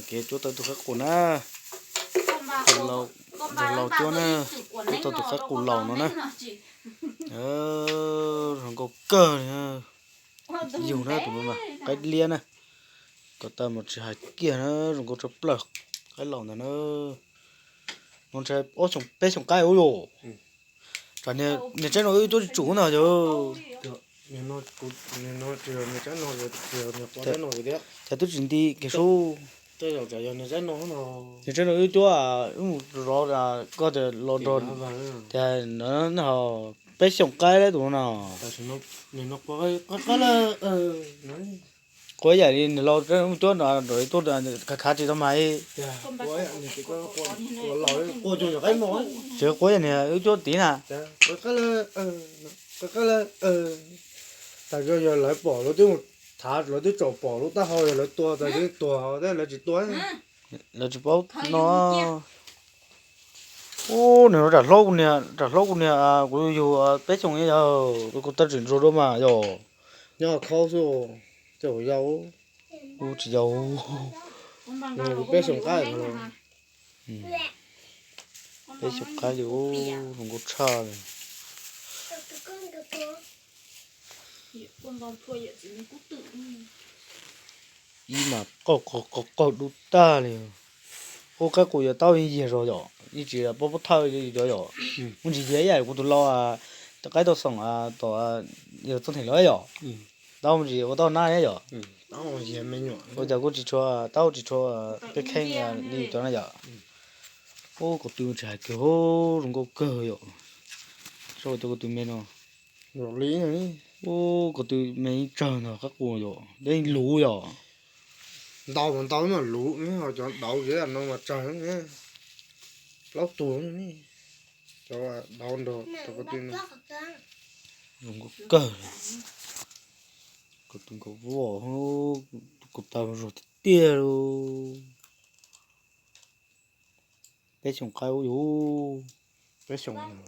Kev cuab tau tus qaib qus na, tus laus cuab na, cuab tau tus qaib qus laus no na. Zoo nkauj kawg li. Yug na tus no mas qaib liab na, kom tau mas tsis hais kiag na, zoo nkauj tshaj plaws. Qaib laus ntawd na, no ntshai ob xyoos peb xyoos qaib ua yom. Tsam niag tsaib no wb cuab tsis tsum na yog. Cas twb tsis nti kiag sub. Niag tsaib no wb cuab, wb mus zov koj tias los nrog, tias peb xyoos qaib tus no. Quav yam li niag laus cuab no, khav khav tsis tau mas. Tsis quav yam niag wb cuab tid na. Tas yog lawv pom lawv twb mus thav, lawv twb tsom pom lub taub hau, yog lawv tua tas twb tuag, lawv tsis tua. Lawv tsis paub no. Ub, niag no ram hlob kuv niag, ram hlob kuv niag, kuv yug peb xyoos yog, kuv tau tseem ntsuag dua mas yog. Nyob khau xwb, tej zaum yau. Ub, tsis yau. Peb xyoos qaib, peb xyoos qaib li, zoo nkauj tshaj li. Ib mas qaug qaug qaug dub tag li. Ub, qaib qus yuav taub yeej yiag zog yom, yeej tsis paub paub thawj li cov yom. Muaj ntsis yiag ib yam kuv tus lau, qaib tau xoom tom yawg Txooj Theem lawv yom. Taub muaj ntsis ua taub nab yom. Ua cas kuj tsis tshua, taub tsis tshua peb kheej li cov na yom. Ub, kaum tw tsis hais kiag, zoo nkauj kawg yom. Saib ua cas kaum tw me no. Ub, kaum tw me tsawg ntag, qaib qus yom, deb luv yom. Ntau mas ntau mas luv, ho cov dauv kev no mas tsawg ne. Plaub tug ne, cov dauv nrog cov kaum tw no. Zoo nkauj kawg. Kaum tw nkaus voj, kaum tw zog tiag tiag li. Peb xyoos qaib ub yus, peb xyoos.